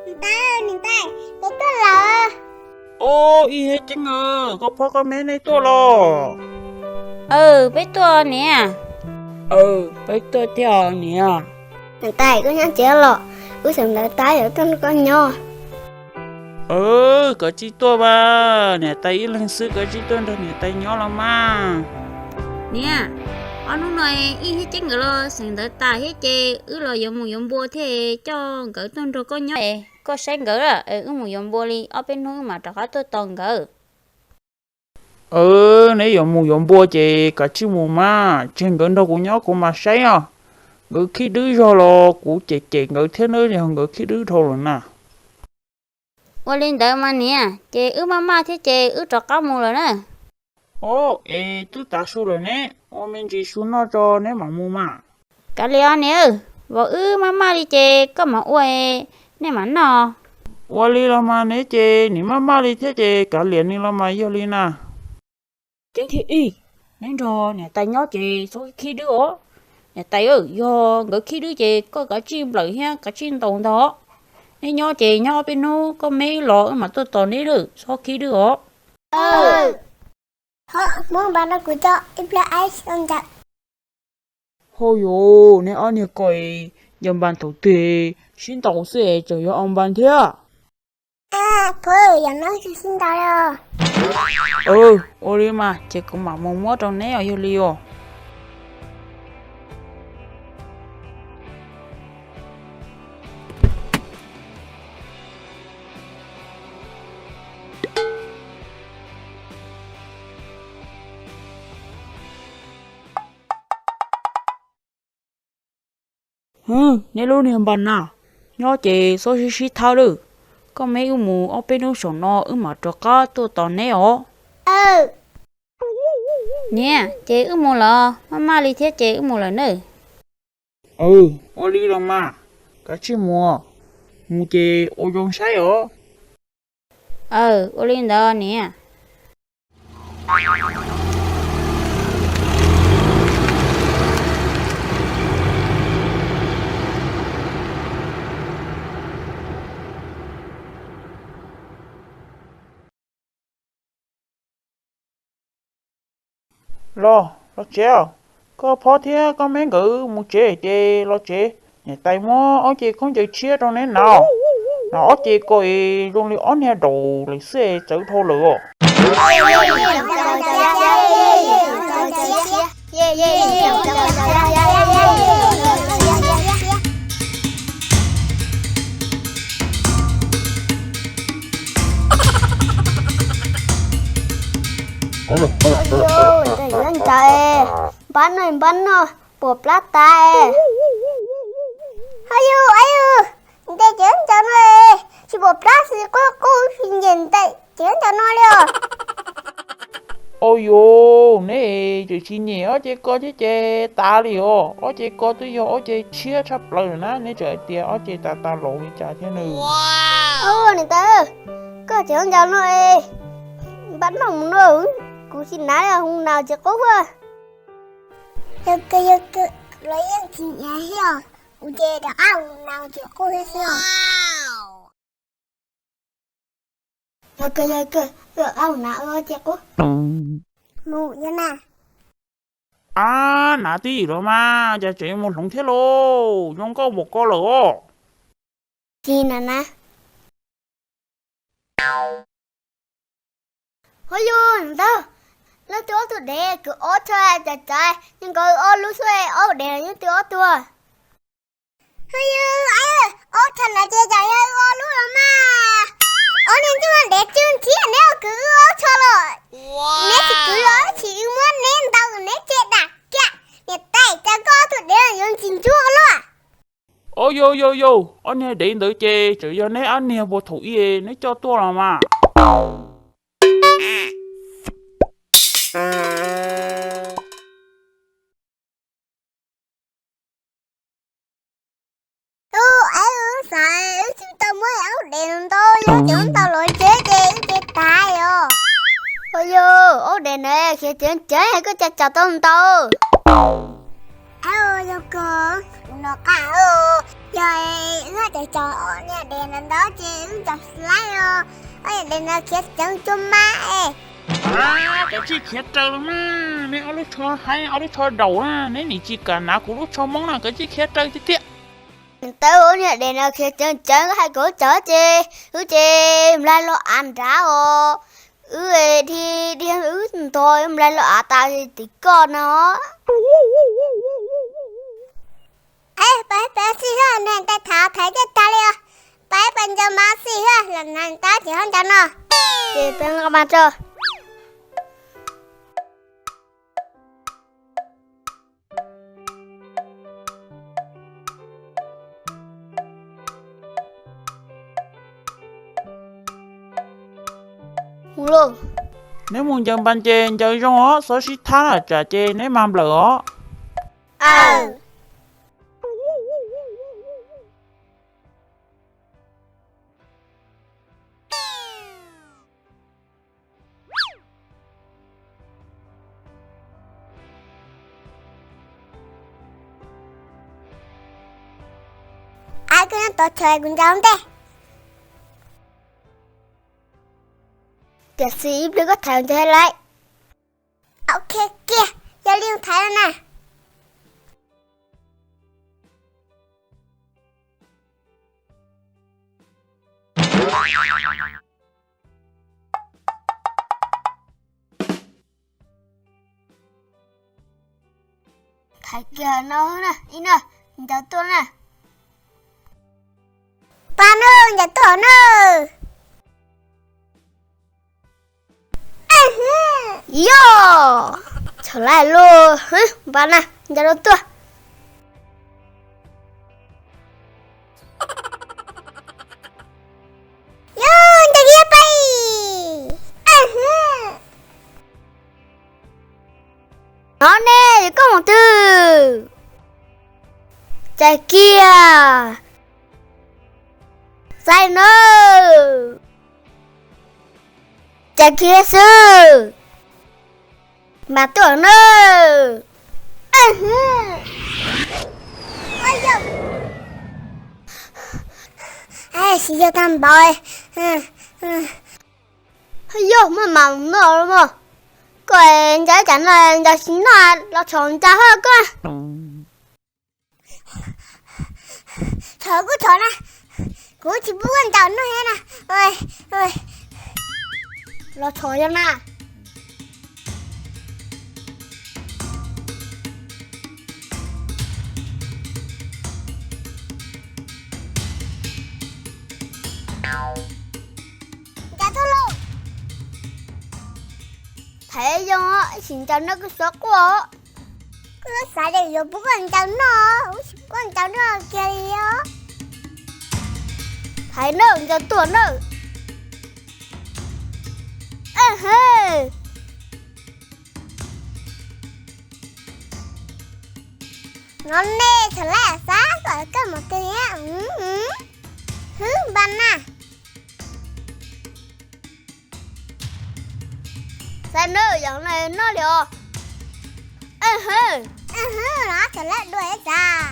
Niam tais, niam tais, peb tuaj lawm. Au, ib yam li koj phob koj me nej tuaj los? Aw, peb tuaj niam. Aw, peb tuaj thiab niam. Niam tais, koj nyob tsev los? Wb sawv ntawv tas yuav tuaj nrog koj nyob. Aw, koj tsis tuaj mas, niam tais ib leeg xwb, koj tsis tuaj nrog niam tais nyob los mas. Niam, ob hnub no ib thiab Ceeb nkawd los xeem ntawv tas thiab ces wb los yuav mus yuav npua thiab, coj nkawd tuaj nrog koj nyob. Koj saib nkawd, wb mus yuav npua li ob peb hnub wb mam rov qab tuaj tos nkawd. Aw, neb yuav mus yuav npua ces kav tsij mus mas, tseg nkawd nrog kuv nyob kuv mam saib os. Nkawd khib dwb zog los kuv cem cem nkawd thiab nawb, yog nkawd khib dwb dhau lawm na. Ua li ntawd mas niam, ces wb maj maj thiab ces wb rov qab mus lawm na. Au, es twb tav su lawm ne, ua me ntsis su noj tso neb mam mus mas. Kav liam os niam, vauv wb maj maj li ces koj mam ua, nej mam noj. Ua li los mas neb ces nim maj maj li thiab ces kav liam ni los mas yog li na. Ceeb thiab Ib, neb nrog niam tais nyob ces txhob khib dwb os. Niam tais, yog nkawd khib dwb ces koj kav tsij nplawm thiab kav tsij ntaus ntag. Neb nyob ces nyob ob peb hnub, koj me los wb mam tuaj tos neb lawm, txhob khib dwb os. Muab npas rau kuv tso, ib pliag aib sib ntawd. Hauj yuav, neb ob niag ko es yog npas thaum twg sib ntaus xwb es tseem yog au npas thiab. Phuj, yog no tsis sib ntaus os. Ua li mas ces kuv mam mus muab rau neb os, yog li os. Neb lub niag npas na, nyob ces txhob sib sib thawb lawm. Koj me wb mus ob peb hnub saum no wb mam rov qab tuaj tos neb os. Niam, ces wb mus los, maj maj li thiab ces wb mus lawm nawb. Ua li los mas, kav tsij mus, mus ces ua zoo saib os. Aw, ua li ntawd niam. Los, los tsev os. Koj phob thiab koj me nkawd mus tsev ces los tsev. Niam tais muab ob ce khaub ncaws tshiab rau neb hnav. Hnav ob ce ko es zoo li ob niag daum lawm xwb es txawv dhau lawm os. Npab no, npab no, puas plab tas. Hos yus, ntes ces ncaus no, tsis puas plab xwb, qub qub tsis ntes ntes ces ncaus no li os. Au yus, neb tseem tsis nyem ob ce ko thiab ces tas li os. Ob ce ko twb yog ob ce tshiab tshaj plaws na, neb tseem hais tias ob ce tas tas laus li cas thiab nws. Niam tais, koj tseem ncaus no, npab no mus no, kuv tsis hnav li, hu hnav ces qub. Yog kawg, yog kawg, los yeej tsis nyiam thiab os. Kuv ces rov qab mus na ua ces qub thiab xwb os. Yog kawg yog kawg, wb rov qab mus na ua ces qub. Mus yog na. Ab, na tib yim los mas, cas tseem mus hloov thiab lauj, zoo nkauj npaum ko lawm os. Tsis na na. Huab yug ntawd, leej twg ob tug dev kwv ob txha cov caiv, nyob nkaus ob lub xwb, ob dev nyob twg ob tug. Huab yug, ob txha no ces cas yog wb ob lub los mas. Ob niag ncuj dev tsw nrhiav neb ua kwv wb ob txha los. Neb tsis kwv los wb tsis wb muab neb ntaus neb tseg dam kiag. Niam tais, cas koj ob tug dev yuav ntsis ntsuag ua luaj. Au yau yau yau, ob niag dev ntawd ces tseem yog neb ob niag puag thaum ub neb coj tuaj los mas. Ub, wb xav wb tsis tau muab ob dev no ntau, yog cov ntau los tsev ces wb ces tas os. Au yau, ob dev na khiav ceev ceev, koj cas tso tau ntau. Au, yog koj, kuv nov qab, yog wb cov cov ob niag dev no ntau ces wb cov slide os, ob niag dev no khiav ceev cuag mab es. Kav tsij khiav raws los mas, neb ob lub tsho haib ob lub tsho daus na, neb nim tsis kam hnav kuv lub tsho moob na, kav tsij khiav raws tiag tiag. Niam tais, ob niag dev no khiav ceev ceev, koj hais kom wb cov ces wb ces nplaig los av nrad os. Wb dhia dhia wb ntog nplaig los av tas tim koj no. Pab pab xij hwb, niam tais, thaiv thaiv caj tas li os. Pab pab nco mas xij hwb, los niam tais ces ho nco no. Ces peb nqa mas tso. Neb mus ncaws npas ces ncaws zoo os, txhob sib thab na, tsam ces neb mag nplawm os. Ab, koj nyob tod chaw kuv ncaws ntej. Tiam sis ib pliag koj thaiv ntawd lawm. Ok kiag, yog li thaiv na. Thaiv kiag no na, ib na, ncaws tuaj na. Pab na, ncaws tuaj na. Yog, txhaum lawm lauj, npaj na, ncaws rau tuaj. Yog, ncaws kiag pais. No ne, koj mus twg? Txais kiag. Xaib nawb. Txais kiag xwb. Mas tuaj nawb. Tsis yog tag npaum. Yog, muaj mas noj los mas. Koj ncaws cas no ncaws tsis noj los txhaum ncaws hos koj. Txhaum kuj txhaum na, kuv tsis pub koj ncaws noj thiab na. Los txhaum yog na. Ncaws tuaj lauj. Thaiv zoo, ib sim ncaws noj kuj xav quaj. Kuv xav tias yuav pub koj ncaws noj, kuv tsis pub koj ncaws noj kiag li os. Thaiv nawb, ncaws tuaj nawb. No ne, txham laj xav kom koj mus twg thiab. Hwb, npaj na. Xav noj yog noj li os. Hwb, no txham laj dua ib tsam.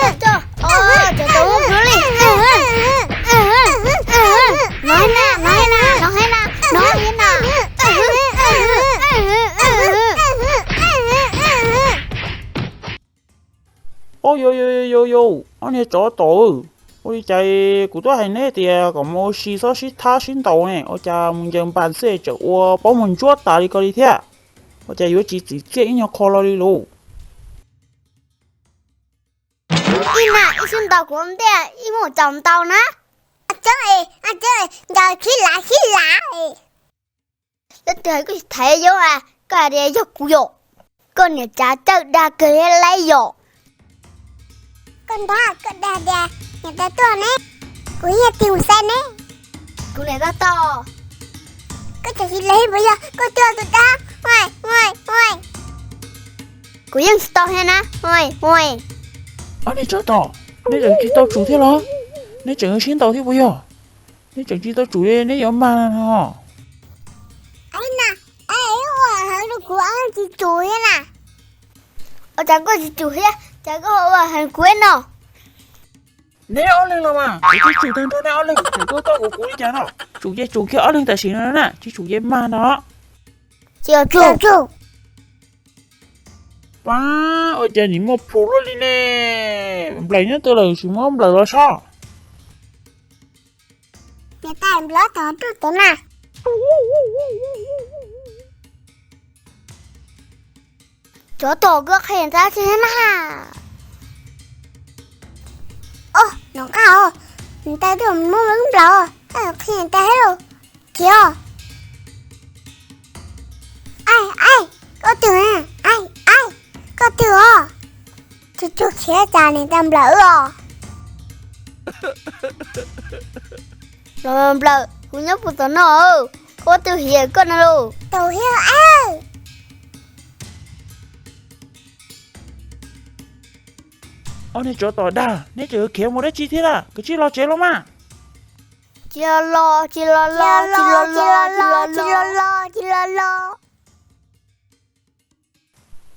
Cov tos, cov tos muab plhuav li. No hab na, no hab na, no hab na, no hab na. Au, yau yau yau yau, ob niag tsov tom, ua li cas kuv twb hais neb tias kom mus ua si txhob sib thab sib ntaus ne, ua cas mus ncaws npas xwb tseem ua pob muag ntsuab tas li ko li thiab. Ua cas yuav tsis txim txiaj ib nyuag qho los li lauj? Ib na, ib sib ntaus kuv ua ntej, ib muaj tsaus ntau na. Tseeb, ncaws khib lav khib lav. Leej twg hais koj thaiv yau a, koj hais tias yog kuv yom? Koj niam tsav cawj dag kawg thiab lauj yom? Koj nrog koj dag tias niam tais tuaj ne, kuv yeej tig mus saib ne. Kuv niam tab tom, koj tseem tsis lees puas yog? Koj coj tus dab, ua ua ua. Kuv yeej tsis tau thiab na, ua ua. Ob niag tsov tom, neb tseem tsis tau tsum thiab los? Neb tseem sib ntaus thiab puas yog? Neb tseem tsis tau tsum li neb yuav mag no. Ua heev rau kuv, tsis tsum thiab na. Ua cas koj tsis tsum thiab, cas koj ua heev kuv no? Neb ob leeg los mas, kuv tsis tsum tag nrho neb ob leeg, tseem tuaj toj kuv kuv li cas no. Tsum ces tsum kiag ob leeg tam sim no na, tsis tsum ces mag no. Tsis tsum. Pab, ua cas nim muaj plhus luaj li ne? Nplaim nyob twg lawm, tsis muab nplaim los sob. Niam tais, nplaim tom rooj tod na. Tsov tom, koj qhia niam tais tsi thiab na. Os, nov qab os, niam tais twb muab wb nplaim, qhia niam tais thiab los. Khiav os. Aib, aib, koj twg? Aib, aib, koj twg os? Tsuag tsuag khiav cas niam tais nplawm wb os. Los nplawm, kuv nyob puag tom no, koj twg hiam koj no los? Tau thiab aib. Ob niag tsov tom dag, neb tseem yuav khiav mus dab tsi thiab lawm? Kav tsij los tsev los mas. Tsis los los, tsis los los, tsis los los, tsis los los, tsis los los.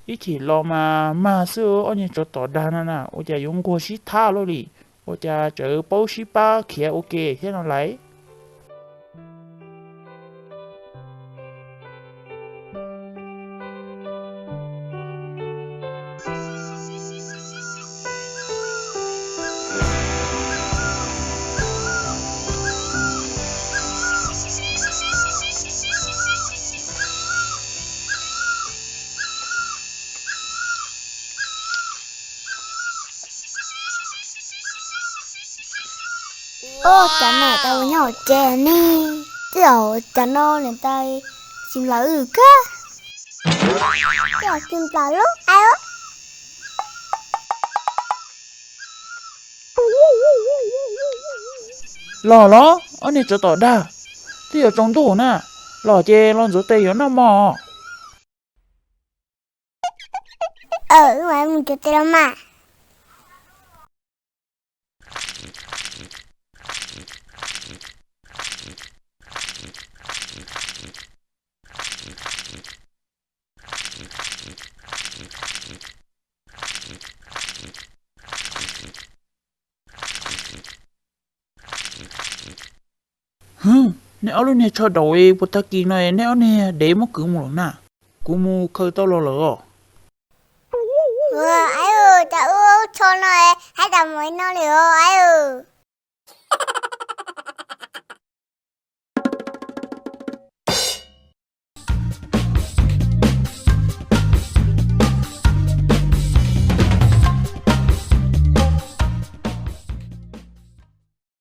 Ib chim los mas mag xwb, ob niag tsov tom dag no na, ua cas yuav nquag sib thab luaj li, ua cas tseem paub sib pab khiav ua ke thiab no lauj. Ua cas niam tais ua nyob hauv tsev ne? Twb yog ua cas no niam tais tsis nplawm wb kag. Twb yog tsis nplawm lub aib. Los los, ob niag tsov tom dag, twb yuav tsaus ntuj na, los ces los ntxuav tes yuav noj mov. Mus ntxuav tes los mas. Nej ob lub niag tsho daum, puas tag kis no nej ob niag dev muab kwv mus lawm na? Kuv mus khaws tau los lawm os. Ua, aib, cas wb ub tsho no haib tas mus no li os aib.